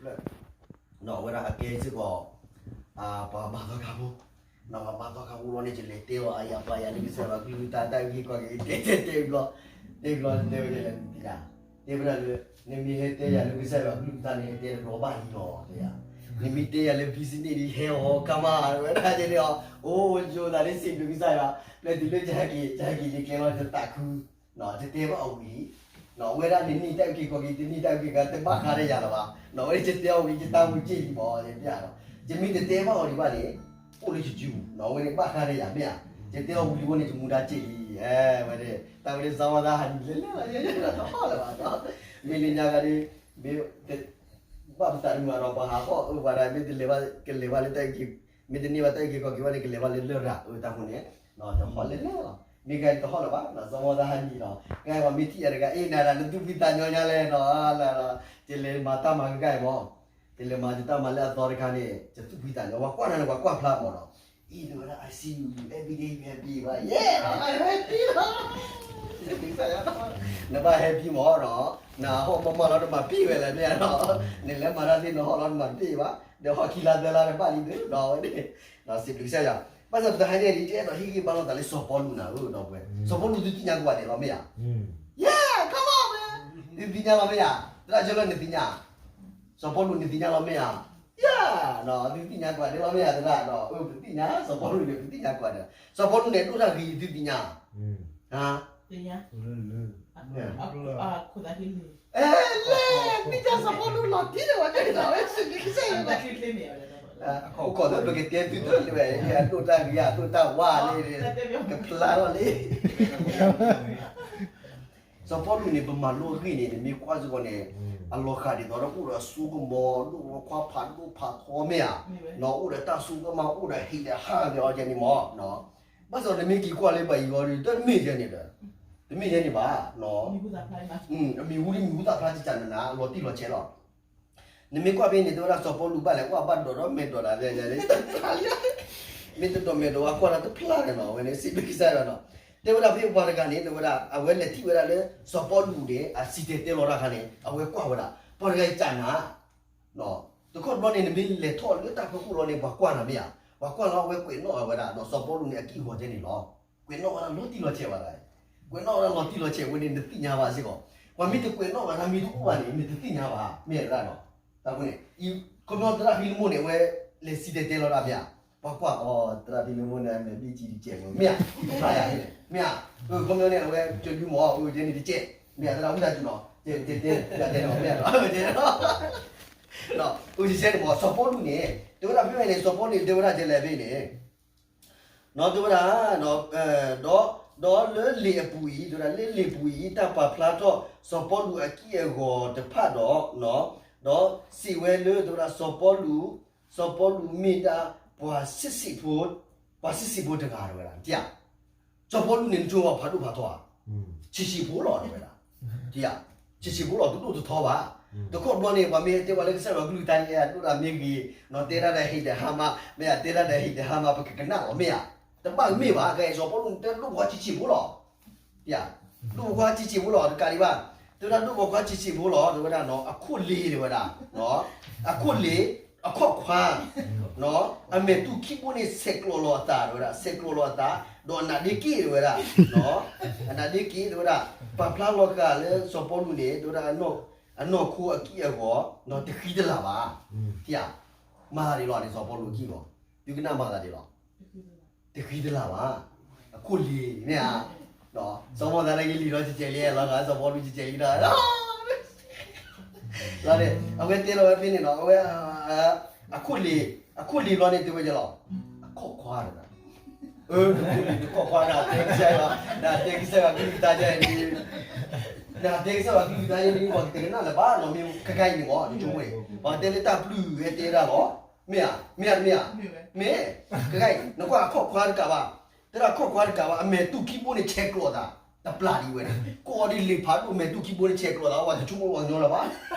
နီၢ်ဝဲဒၣ်အကဲစ့ၢ်ကီး ပှၤဘါသီခါဖိ, နီၢ်ပှၤဘါသီခါဖိလီၤန့ၣ် ယလဲၤတဲအီၤအါယၤပှၤယၤလၢကစၢ်ယွၤကလုၢ်ကထါတၢ်အုၣ်က့ၤခီၣ်က့ၤ တဲတဲတဲဘျီ, တဲဘျီတဲဝဲဒၣ်လၢ တဲဝဲဒၣ်လၢ နမ့ၢ်ဟဲတဲယၤလၢကစၢ်ယွၤကလုၢ်ကထါန့ၣ် ဟဲတဲတဘျီဘၣ်လံလီၤ တဲယၤ, နမ့ၢ်တဲယၤလၢ business န့ၣ် ဟဲအီၤကမၣ်ဝဲဒၣ်န့ၣ်အီၤ, အိၣ်ယိၤသးလၢစံးဘျုးကစၢ်ယွၤ, ပျဲတုၤလၢယဟဲက့ၤ ယဟဲက့ၤယကျဲလီၤယသးခု ယတဲဘၣ်အီၤဝံၤလံ, အဝဲဒၣ်န့ၣ်န့ၢ်တၢ်အုၣ်က့ၤခီၣ်က့ၤ တန့ၢ်တၢ်အုၣ်က့ၤခီၣ်က့ၤ တဘၣ်ဃးဒီးယၤလၢၤဘၣ်, အဝဲဒၣ်ယတဲအီၤဝံၤ ယတၢ်မူက့ၢ်လံမး ယတဲယၤဒီး, ယမ့ၢ်တတဲဘၣ်အီၤဒံးဘၣ်န့ၣ် အိၣ်လၢယစုပူၤ အဝဲန့ၣ်ဘၣ်ဃးဒီးယၤမ့ၢ်ဧါ, ယတဲအီၤဝံၤလံဝဲန့ၣ် ယမူဒါက့ၢ်လံ, ဝဲဒၣ် တၢ်ဝဲဒၣ်စီၤမီၤသးဟးနံၣ်လဲၤလဲၤလီၤ ယဲယဲတဟီၣ်လၢၤဘၣ်, မ့ၢ်လၢညါဂၤဒီး မ့ၢ် ဘၣ်ပသးတမုာ်ဒီး ပှၤဟးဟီၣ်အၢပှၤဒၣ် မ့ၢ်တလဲၤဘၣ် ကလဲၤဘၣ်လၢတၢ်အုၣ်က့ၤ, မ့ၢ်တန့ၢ်ဘၣ်တၢ်အုၣ်က့ၤခီၣ်က့ၤဘၣ်န့ၣ် ကလဲၤဘၣ်လၢလရာ်အၢတၢ်ဃိန့ၣ်, တဟီၣ်လဲၤလဲၤလီၤ, မ့ၢ်ဂၤတဟီၣ်လၢၤဘၣ်, စီၤမီၤသးဟးနံၣ်လီၤ, ဂၤပှၤမ့ၢ်ထံၣ်ယၤတဂၤ အ့ၣ် နၤဒၣ်နသူၣ်ဖှံသးညီညါလဲၣ်နီၤ, ယလဲၤမၤတၢ်မၤကဂၤအံၤမး, ယလဲၤမၤယတၢ်မၤလၢအသီတခါန့ၣ် ယသူၣ်ဖှံသးညီ ပှၤကွၢ်နၤန့ၣ် ပှၤကွၢ်ဖျါမးနီၤ, အံၤ နဝဲဒၣ် I see you, you every day you happy ဘၣ်, yeah, I'm happy လီၤ နဘၣ် happy မးနီၤ, နဟီၣ်မးမးလီၤ တမၤပ့ၢ်ဝဲလဲၣ်မ့ၢ်ဧါနီၤ, နလဲၤမၤတၢ်သ့ၣ် နဟီၣ်လီၤ တမၤပ့ၢ်ဘၣ်, ဒီးဟီၣ်ခံလါသၢလါ တဘၣ်လံ ဒီးဝဲန့ၣ်, စံးဘျုးကစၢ်ယွၤ, ဘၣ်ဆၣ်ပတဟါညါအံၤ ယအဲၣ်ဒိးဟ့ၣ်ဂံၢ်ဘါလိာ်သးလၢစီၤပီလူးနၤဧၢ ဒီပုၢ်ဝဲၢ်, စီၤပီလူးသုသ့ၣ်ညါကွၢ်ဒဲးလီၤမ့ၢ်ဧါ, yeah, come on man, သုသ့ၣ်ညါလီၤမ့ၢ်ဧါ, သရၣ်ကၠီလၢနသ့ၣ်ညါ, စီၤပီလူးနသ့ၣ်ညါလီၤမ့ၢ်ဧါ, yeah, သုသ့ၣ်ညါကွၢ်ဒဲးလီၤမ့ၢ်ဧါ သရၣ်ဒီး, အၢ ပသ့ၣ်ညါ စီၤပီလူးန့ၣ် ပသ့ၣ်ညါကွၢ်ဒဲး, စီၤပီလူးန့ၣ် ဒိၣ်တၢ်ဂ့ၤ သုသ့ၣ်ညါ လဲၣ်, မ့ၢ်စီၤပီလူးလီၤတံၢ်ဒီးဝဲဒၣ်, အခိၣ်ကီၢ်လၢပကတဲသုတၢ်လၢဝဲ အဒိၣ်တၢ်ဂ့ၤ အဒိၣ်တၢ်ဝါလံ, ကဖျါထီၣ်လံ စီၤပီလူးန့ၣ် ပမၤလိအဂ့ၢ်န့ၣ် နမ့ၢ်ကွၢ်စ့ၢ်ကီးန့ၣ်, အလီၤဃာ်ဒ်သိးဒီးအိၣ်ဒီးအစိကမီၤ ဒိၣ်ဝီခွါဖးဒိၣ်ဖးထီမ့ၢ်ဧါ, အိၣ်ဒီးတၢ်စိကမီၤ အိၣ်ဒီးဟံးဒီးဟးဂ့ၤအီၤကဲန့ၣ်မး, ဘၣ်ဆၣ်နမ့ၢ်က့ၤကွၢ်လၢပှၤအံၤဂီၢ်ဒီး တမ့ၢ်ယဲန့ၣ်ဒီး, တမ့ၢ်ယဲန့ၣ်ဘၣ်, အမံၤဟူဒ်မံၤဟူသၣ်ဖျါကကနနၤ လီၤတံၢ်လီၤဆဲးလီၤ နမ့ၢ်ကွၢ်ဖဲန့ၣ် တဲဝဲဒၣ်စီၤပီလူးဘၣ်လဲၣ် ကွၢ်ဘၣ်ဒိးဒီးမဲာ်ဒိးတၢ်လဲၣ်လဲၣ်, မ့ၢ်တဒိးမဲာ်ဒိးဘၣ်ကွၢ်တၢ်တဖျါန့ၣ်နီၤ, အဝဲန့ၣ်စံးဘျုးကစၢ်ယွၤနီၤ, တဲဝဲဒၣ်ဖဲပှၤတဂၤန့ၣ် တဲဝဲဒၣ် အဝဲလဲၤထံၣ်ဝဲဒၣ်လၢ စီၤပီလူးန့ၣ် အစံၣ်တဲၤတဲလီၤတၢ်အခါန့ၣ် အဝဲကွၢ်ဝဲဒၣ် ပှၤတဂၤအံၤကနၤ တခီဘျီန့ၣ် နမ့ၢ်လဲၤထီၣ်လၢတၢ်ဖီခိၣ်လီၤန့ၣ် ပှၤကွၢ်နၤမ့ၢ်ဧါ, ပှၤကွၢ်လီၤ အဝဲကွဲးနီၣ်ဝဲဒၣ်ဒီးစီၤပီလူးန့ၣ် အကံၢ်အဂီၤကဲန့ၣ်လီၤ, ကွဲးနီၣ်ဝဲဒၣ်လီၤတံၢ်လီၤဆဲးဝဲဒၣ်, ကွဲးနီၣ်ဝဲဒၣ်လီၤတံၢ်လီၤဆဲးဝဲန့ၣ် နသ့ၣ်ညါဘၣ်စ့ၢ်ကီး, ပှၤမ့ၢ်တကွဲးနီၣ်ဝဲဒၣ် မ့ၢ်တအိၣ်ဘၣ်န့ၣ် နတသ့ၣ်ညါဘၣ် မ့ၢ်ဧါဒီး, တၢ်န့ၣ် ခီပညီသရၣ်ဖံလ့မိၣ်န့ၣ် အဝဲလဲၤစံၣ်တဲၤတဲလီၤတၢ်မ့ၢ်ဧါ, ပှၤကွၢ်အီၤ သရၣ်ဖံလ့မိၣ်န့ၣ် အမဲာ်ဘံၣ်ကံတကဲးမ့ၢ်ဧါ, ဖျါယၤန့ၣ် မ့ၢ်ဧါ, ခီပညီန့ၣ် အဝဲကလုၢ်မ့ၢ်အီၤ အဝဲကဲန့ၣ်တကဲး, မ့ၢ်ဧါ သရၣ်ဝံသးစူၤနီၤ, တဲတဲတဲ မ့ၢ်ဧါ, အိၣ်တကဲန့ၣ်မ့ၢ် စီၤပီလူးန့ၣ် တဲဝဲဒၣ်ဖဲန့ၣ် စီၤပီလူးန့ၣ် တဲဝဲဒၣ်ဒ်လဲၣ်ဖဲန့ၣ် တဲဝဲဒၣ် ဒီးလၢလံာ်အပူၤအံၤ တဲဝဲဒၣ်လၢလံာ်ပူၤအံၤ တၢ်ပာ်ဖျါထီၣ်စီၤပီလူးအကံၢ်အဂီၤတဖၣ်ဒီး, ဒီးစံးဝဲလၢ တဲဝဲဒၣ်စီၤပီလူး, စီၤပီလူးမ့ၢ်ဒၣ်ပှၤဆံးဆံးဖိ, ပှၤဆံးဆံးဖိတဂၤ တဲဝဲဒၣ်, စီၤပီလူးန့ၣ် နဆိကမိၣ်ဖးဒိၣ်ဖးထီဧါ, ဆံးဆံးဖိလီၤ တဲဝဲဒၣ်, ဆံးဆံးဖိလီၤ တဒိၣ်တထီဘၣ်, တခီဘျီန့ၣ် ပှၤမ့ၢ်တဲပှၤလၢကစၢ်ယွၤကလုၢ်ကထါန့ၣ် အဒိၣ်တၢ်မ့ၢ်ဂ့ၤ, နီၢ်တဲတၢ်ဒီးဟ့ၣ်ဒီးဟါမၢ်, မ့ၢ်ဧါ တဲတၢ်ဒီးဟ့ၣ်ဒီးဟါမၢ် ပကကနၣ်လီၤ မ့ၢ်ဧါ, တဘၣ်မ့ၢ်ဘၣ် ကဲစီၤပီလူးတဲဒိၣ်ပှၤဆံးဆံးဖိလီၤ ဒိၣ်ပှၤခွါဆံးဆံးဖိလီၤ တကးဒံးဘၣ်, တဲဝဲဒၣ်ဒိၣ်ပှၤခွါဆံးဆံးဖိလီၤ တဲဝဲဒၣ် အခိၣ်လ့ၤ တဲဝဲဒၣ်, အခိၣ်လ့ၤ, အခီၣ်ခွါ, အမဲာ်တူၢ်ခံဘိန့ၣ် ဆဲးကျိးလီၤအသး တဲဝဲဒၣ် ဆဲးကျိးလီၤအသး, ဒီးအနါဒ့က့ၣ် တဲဝဲဒၣ်, အနါဒ့က့ၣ် တဲဝဲဒၣ်, ပာ်ဖျါလီၤဃာ်လၢစီၤပီလူးန့ၣ် တဲဝဲဒၣ် အနီၢ်ခိအကံၢ်အဂီၤ, တဃံတလၤဘၣ်, မၤသးဒ်လဲၣ်န့ၣ် စီၤပီလူးအကံၢ်အဂီၤ, သုကနၣ်မၤသးဒ်လဲၣ် တဃံတလၤဘၣ်, အခိၣ်လ့ၤ မ့ၢ်ဧါ, စီၤမီၢ်သးလၢကလံၤလီၤကကဲးလံ လီၤဂာ်စီၤပီလူးကကဲးလံဒီး, လီၤန့ၣ် အဝဲတဲလီၤဝဲဖဲန့ၣ်နီၤ အဝဲ, အခိၣ်လ့ၤ, အခိၣ်လ့ၤဘျီန့ၣ် တဲဝဲဒ်လဲၣ်, အခီၣ်ခွါတဂၤ, အခိၣ်လ့ၤတခီၣ်ခွါ နတဲကစၢ်ယွၤ, နတဲကစၢ်ယွၤကလုၢ်ကထါယဲန့ၣ်, နတဲကစၢ်ယွၤကလုၢ်ကထါယဲန့ၣ် ပှၤကတကနၣ်လၢၤဘၣ်နီၤ မ့ၢ်ခဲခါအံၤန့ၣ်မ့ၢ် နဆိကမိၣ်န့ၣ် ပှၤတဲလၢတၢ်ပျုၢ်ဝဲတဲဒၣ်လီၤ မ့ၢ်ဧါ, မ့ၢ်ဧါ, မ့ၢ်, ခဲခါအံၤ နကွၢ်အခီၣ်ခွါတကးဘၣ်, တဲဒၣ်အခီၣ်ခွါတကးဘၣ် အမဲာ်တူၢ်ခံဘိန့ၣ် ဆဲးကျိးအသး, တပျၢ်ဒံးဝဲန့ၣ် ကိးအီၤဒ်လ့ၤဖးဒိၣ် အမဲာ်တူၢ်ခံဘိန့ၣ် ဆဲးကျိးအသး ပှၤတဆိကမိၣ်ပှၤကညီလၢၤဘၣ်,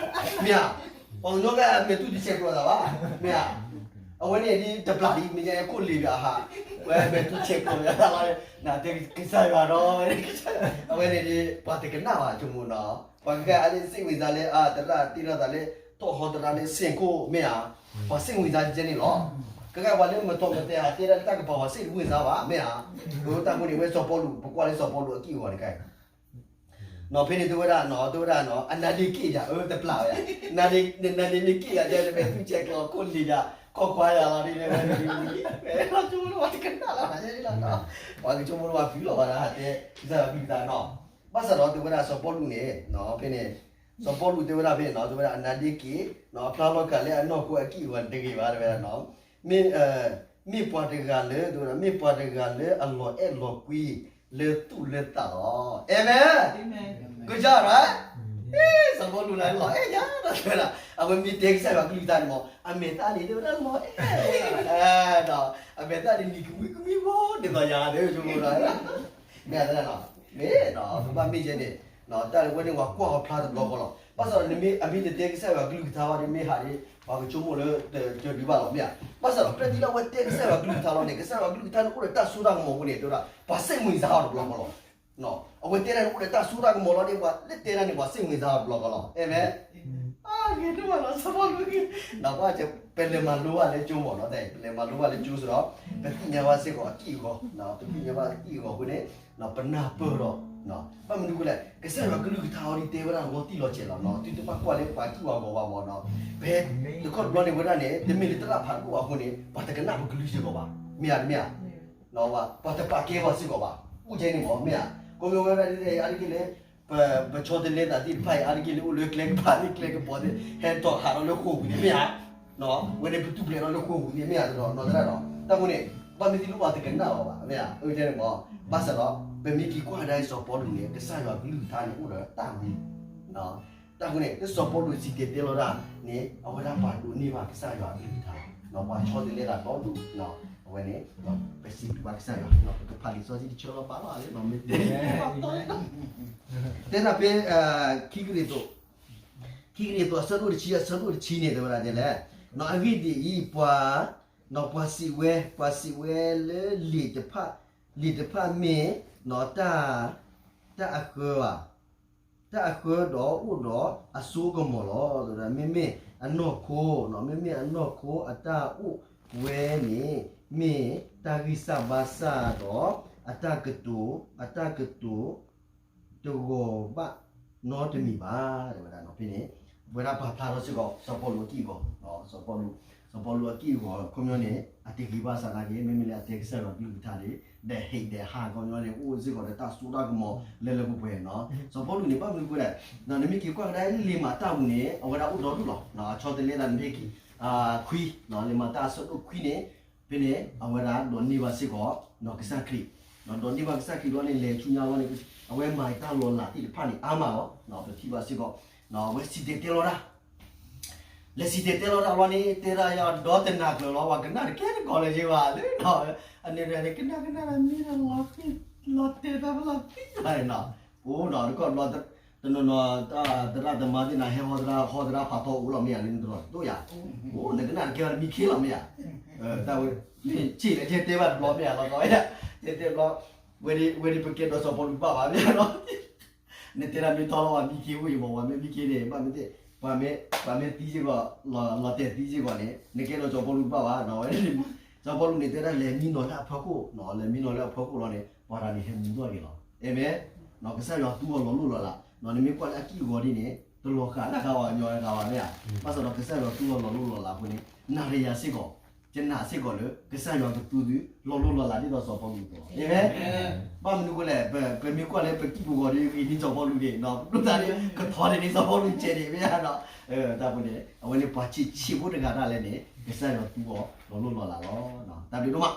မ့ၢ်ဧါ, ပှၤကညီကဲအမဲာ်တူၢ်တဆဲးကျိးအသးဘၣ်, မ့ၢ်ဧါ, အဝဲန့ၣ်ဒ်တပျၢ်ဒံး မ့ၢ်ညါအခိၣ်လ့ၤဘၣ်ဟး, ဝဲအမဲာ်တူၢ်ဆဲးကျိးအသးလီၤ, နတဲကစၢ်ယွၤဒီး, အဝဲန့ၣ်ဒ် ပှၤတကနၣ်ဘၣ်ဆိကမိၣ်နီၤ, ပှၤကဲအလၢစ့ၣ်ဝံၤသးလၢ အသရၣ်တ့ထီၣ်သးလၢ တီၢ်ဟီတရါလၢစ့ၢ်ကီး မ့ၢ်ဧါ, ပှၤစိတ်ဝင်စားကဲန့ၣ်လီၤ. ကဂၤပှၤလၢမတီၤမတဲာ်ဟးတဲဒၣ်လၢတၢ်ကပၤ ပှၤစိတ်ဝင်စားဘၣ် မ့ၢ်ဧါ. တၢ်ဃိန့ၣ် ဝဲစီၤပီလူး ပကွၢ်လၢစီၤပီလူးအကံၢ်အဂီၤတခါအံၤ နီၢ်ဖဲန့ၣ် တဲဝဲဒၣ်နီၢ် တဲဝဲဒၣ်နီၢ် အနါဒ့က့ၢ်ယၤ အၢ တပျၢ်ဝဲယၤ, နါဒ့န့ၣ်က့ၢ်ယၤ တဲဝဲ သူၣ်စဲးကျီးခိၣ်လံၤယၤ ခီၣ်ခွါယၤလီၤဒ်န့ၣ်ဝဲ ဝဲလီၤဆိကမိၣ်လၢပှၤတကနၣ်လီၤ ပှၤဆိကမိၣ်လၢပှၤဖုးလီၤ ပှၤတဟးတဲ ကစၢ်ယွၤကလုၢ်ကထါနီၢ်. ဘၣ်ဆၣ်ဒီးတဲဝဲဒၣ်စီၤပီလူးန့ၣ် ဖဲန့ၣ် စီၤပီလူးတဲဝဲဒၣ်ဖဲန့ၣ်နီၢ် တဲဝဲဒၣ် အနါဒ့က့ၢ် အဖျါလီၤက့ၤလၢအနီၢ်ခိအကံၢ်အဂီၤန့ၣ်တဂ့ၤဘၣ် တဲဝဲဒၣ်နီၢ် မ့ၢ် မ့ၢ်ပှၤတဂၤလၢ တဲဝဲဒၣ် မ့ၢ်ပှၤတဂၤလၢအလီၤအဲၣ်လီၤကွံ လၢသူၣ်လၢသးလီၤ. အၤမ့ၣ်. ကစၢ်ယွၤ စီၤပီလူးန့ၣ်လီၤအဲၣ်ယၤ တဲဝဲဒၣ် အဝဲမ့ၢ်တဲကစၢ်ယွၤကလုၢ်ကထါန့ၣ်မ့ၢ် အမဲာ်သၣ်န့ၣ် တဲဝဲဒၣ်လီၤအဲၣ် အမဲာ်သၣ်န့ၣ်နံၤကမှံကမှံဖိ ဒ်သိးယၤဒီး ဆိကမိၣ်လီၤ မ့ၢ်ဧါ မ့ၢ် ပဘၣ်မ့ၢ်ယဲန့ၣ် တၢ်ဝဲန့ၣ်ပှၤကွၢ်အီၤဖျါတဘျီဃီလီၤ. ဘၣ်ဆၣ်ဒီး နမ့ၢ်အမ့ၢ်တတဲကစၢ်ယွၤကလုၢ်ကထါဘၣ်ဒီး မ့ၢ်ဟးန့ၣ် ပှၤကဆိကမိၣ်လၢတဒုးဘၣ်လီၤ မ့ၢ်ဧါ. ဘၣ်ဆၣ်ဒီး ဖဲဒၣ်လၢအဝဲတဲကစၢ်ယွၤကလုၢ်ကထါလီၤန့ၣ် ကစၢ်ယွၤကလုၢ်ကထါန့ၣ်အိၣ်ဒီးတၢ်စိတၢ်ကမီၤအဃိန့ၣ် တဲဝဲဒၣ် ပှၤစိတ်ဝင်စားအီၤတဘျီဃီလီၤ. အဝဲတဲဒၣ်န့ၣ်အိၣ်ဒီးတၢ်စိတၢ်ကမီၤလီၤန့ၣ် ပှၤလၢတဲဒၣ်န့ၣ် ပှၤစိတ်ဝင်စားအီၤတဘျီဃီလီၤ အၤမ့ၣ်. ဂ့ၤဒိၣ်မးလီၤ စီၤပီလူး ဒီးဘၣ်ပလဲၤမၤလိဘၣ်လၢကၠိမ့ၢ်နီၢ် ပလဲၤမၤလိဘၣ်လၢကၠိစ့ၢ်ဒီး ပသ့ၣ်ညါဘၣ်စ့ၢ်ကီးအကံၢ်အဂီၤ ပသ့ၣ်ညါဘၣ်အကံၢ်အဂီၤအဃိန့ၣ် ပနၢ်ပၢၢ်ဒီး ဘၣ်မနုၤအဃိလဲၣ် ကစၢ်ယွၤကလုၢ်ကထါအီၤဒ်တဲဝဲဒၣ်လီၤတံၢ်လီၤဆဲးလီၤနီၢ် သုတဘၣ်ကွၢ်လၢပှၤကံၢ်ပှၤဂီၤဘၣ်မ့ၢ်နီၢ် ဖဲတခီတဘျီန့ၣ်ဝဲဒၣ်န့ၣ် တမ့ၢ်လၢသရၣ်ဖးဒိၣ်အဃိန့ၣ် ပှၤတကနၣ်ပကလုၢ်စ့ၢ်ကီးဘၣ် မ့ၢ်ဧါ တမ့ၢ်ဧါ ပှၤတပာ်ကဲပှၤစ့ၢ်ကီးဘၣ် အိၣ်ကဲန့ၣ်မ့ၢ် မ့ၢ်ဧါ. ကိးမံၤဝဲဒၣ်ဒ်အါတက့ၢ်လၢ ပဆီတလဲသးသ့ၣ်တဖၣ်အံၤ အါတက့ၢ်လၢအိၣ်လၢကျဲကပၤသ့ၣ် ကျဲကပီၤသ့ၣ် ဟဲထီၣ်ဟးထီၣ်လၢဃိာ်ပူၤသ့ၣ် မ့ၢ်ဧါ. ဝဲန့ၣ်ပတူၢ်ပျဲးထီၣ်လၢဃိာ်ပူၤသ့ၣ် မ့ၢ်ဧါ တနီၤနီၤသရၣ်ဒီး တၢ်ဃိန့ၣ် ဘၣ်မ့ၢ်သ့ၣ်လၢပှၤတကနၣ်အီၤဘၣ် မ့ၢ်ဧါ အၢ တဲန့ၣ်မ့ၢ် ဘၣ်ဆၣ်ဒီး ပမ့ၢ်က့ၤကွၢ်ကဒါအံၤစီၤပီလူးန့ၣ် ကစၢ်ယွၤကလုၢ်ကထါန့ၣ်အိၣ်ဒီးတၢ်ဝံ တၢ်ဃိန့ၣ် လၢစီၤပီလူးစံၣ်တဲၤတဲလီၤတၢ်န့ၣ် အဝဲဒၣ်ပာ်ဒိးန့ၢ်ဘၣ်ကစၢ်ယွၤအကလုၢ်ကထါ ပှၤဆီတလဲသးဒီဒူၣ် အဝဲန့ၣ် ပစံးဘျုးဘၣ်ကစၢ်ယွၤ ပကဖးလံာ်စီဆှံတဆၢလီၤပာ်လီၤလၢ မ့ၢ်တဲ တဲဒၣ်ဖဲ ခံကရံၣ်သူး ခံကရံၣ်သူးအဆၢဒိၣ်တဆံ အဆၢဒိၣ်တဆံန့ၣ် တဲဝဲဒၣ်ဒ်လဲၣ်, အဂ့ၢ်ဒ်အံၤ ပှၤ ပှၤစံးဝဲ ပှၤစံးဝဲလၢလံာ်တဖၣ် လံာ်တဖၣ်မ့ၢ် တၢ် တၢ်အဃၢဘၣ် တၢ်အဃၢဒီးအိၣ်ဒီးအစိကမီၤလီၤ. မ့မ့ၢ်အနီၢ်ခိ မ့မ့ၢ်အနီၢ်ခိအတၢ်အိၣ်ဝဲန့ၣ် မ့ၢ်တၢ်ဂံၢ်စၢ်ဘါစၢ်ဒီး အတၢ်ကတိၤ အတၢ်ကတိၤ တဂီၤဘၣ်နီတမံၤဘၣ် တဲဝဲဒၣ်ဖဲန့ၣ် ဝဲဒၣ်ပာ်ဖျါထီၣ်စ့ၢ်ကီး စီၤပီလူးအကံၢ်အဂီၤ စီၤပီလူး စီၤပီလူးအကံၢ်အဂီၤ ခီပညီန့ၣ် အတဂ့ၤဘၣ်ဆၣ်နာ်က့ မ့မ့ၢ်လၢအတဲကစၢ်ယွၤကလုၢ်ကထါန့ၣ် ဒီးဟ့ၣ်ဒီးဟး ခီပညီန့ၣ် အိၣ်စ့ၢ်ကီးဒီးတၢ်စိတၢ်ကမီၤလၢလၢပှဲၤပှဲၤနီၤ. စီၤပီလူးန့ၣ် ဘၣ်မနုၤအဃိလဲၣ် နမ့ၢ်က့ၤကွၢ်ကဒါလၢလံာ်မၤတၢ်ပူၤန့ၣ် အဝဲဒၣ်အိၣ်ဒီဒူၣ်လီၤ. အဆီတလဲသးန့ၣ် ခွံ လံာ်မၤတၢ်အဆၢဒိၣ်ခွံန့ၣ် ဖဲန့ၣ် အဝဲဒၣ်ဒိးန့ၢ်ဘၣ်စ့ၢ်ကီး ကစၢ်ခရံာ် ဒိးန့ၢ်ဘၣ်ကစၢ်ခရံာ်ဘျီန့ၣ် လဲၤဆူညါဘျီန့ၣ် အဝဲမၤတၢ်လီၤလးသ့ၣ်တဖၣ်န့ၣ် အါမးလီၤ. ပထံၣ်ဘၣ်စ့ၢ်ကီး အဝဲစံၣ်တဲၤတဲလီၤတၢ် လဲၤစံၣ်တဲၤတဲလီၤတၢ်ဘျီန့ၣ် တဲဒၣ်ယၤဒီတနၤကျၢၤလီၤ ပှၤကနၣ်တကဲတကိးလၢၤက့ၤဘၣ်လၢ အန့ၣ်န့ၣ် ကနၣ်ကနၣ်လၢမံလီၤ လီၤတဲာ်သးလီၤသံဘၣ်န့ၣ်နီၤ. အိၣ်နီၤ တကီၢ်ဘျီ တနီၤနီၤ သရၣ်သမါသ့ၣ်နၤ ဟဲဟီသရၣ် ဟီသရၣ်ဖးထီအိၣ်လီၤ မ့ၢ်ဧါ လၢနတရီတသိးယၤ အိၣ်နကနၣ်တကဲဘၣ်တမံခ့လီၤ မ့ၢ်ဧါ. တၢ်ဝဲ ဆ့ၣ်လၢကဲတဲဘၣ်တဘျီ မ့ၢ်ဧါ လီၤကီးဝဲဒၣ် တဲတဲဘျီ ဝဲဒၣ် ဝဲဒၣ်ပကဲဒီးစီၤပီလူးဘၣ်ဘၣ်မ့ၢ်ဧါနီၤ. နတဲဒၣ်မ့ၢ်ထီလီၤ ပှၤမံခ့ဝံၤမး ပှၤမ့ၢ်မံခ့န့ၣ် ဘၣ်မ့ၢ်သ့ ပှၤမ့ၢ် ပှၤမ့ၢ်သံစ့ၢ်ကီး လီၤတဲာ်သံစ့ၢ်ကီးန့ၣ် နကဲဒီးစီၤပီလူးတဘၣ်ဘၣ်နီၤ ဝဲ စီၤပီလူးန့ၣ် တဲဒၣ်လဲၤမံနီၤလၢအဖီခိၣ် လဲၤမံနီၤလၢအဖီခိၣ်လီၤန့ၣ် ပှၤတဂၤန့ၣ်ဟဲမူထီၣ်က့ၤလီၤ. အၤမ့ၣ်. ကစၢ်ယွၤသူအီၤလီၤလိၢ်လီၤလး နမ့ၢ်ကွၢ်လၢအကံၢ်အဂီၤဒ်န့ၣ် တလီၤဃာ်လၢအဂၤဝဲညီအဂၤဘၣ်မ့ၢ်ဧါ. ဘၣ်ဆၣ်ဒီးကစၢ်ယွၤသူအီၤလီၤလိၢ်လီၤလးအဃိန့ၣ် နၤဒီးယၤစ့ၢ်ကီး ယနာ်စ့ၢ်ကီးလၢ ကစၢ်ယွၤကသူသု လီၤလိၢ်လီၤလးဒ်သိးစီၤပီလူးအသိးလီၤ. အၤမ့ၣ်. ဘၣ်မနုၤအဃိလဲၣ် ပမ့ၢ်ကွၢ်လၢပကံၢ်ပဂီၤဒ်ဂ့ၤန့ၣ် စီၤပီလူးန့ၣ် ဒိၣ်တၢ်န့ၣ် ကထီန့ၣ်န့ၣ် စီၤပီလူးစဲးန့ၣ်မ့ၢ်ဧါ. တၢ်ဖိန့ၣ် အဝဲန့ၣ်ပှၤဆံးဆံးဖိတဂၤဒၣ်လဲာ်န့ၣ် ကစၢ်ယွၤသူအီၤလီၤလိၢ်လီၤလးလီၤ. တၢ်ဘျုးဒိၣ်မး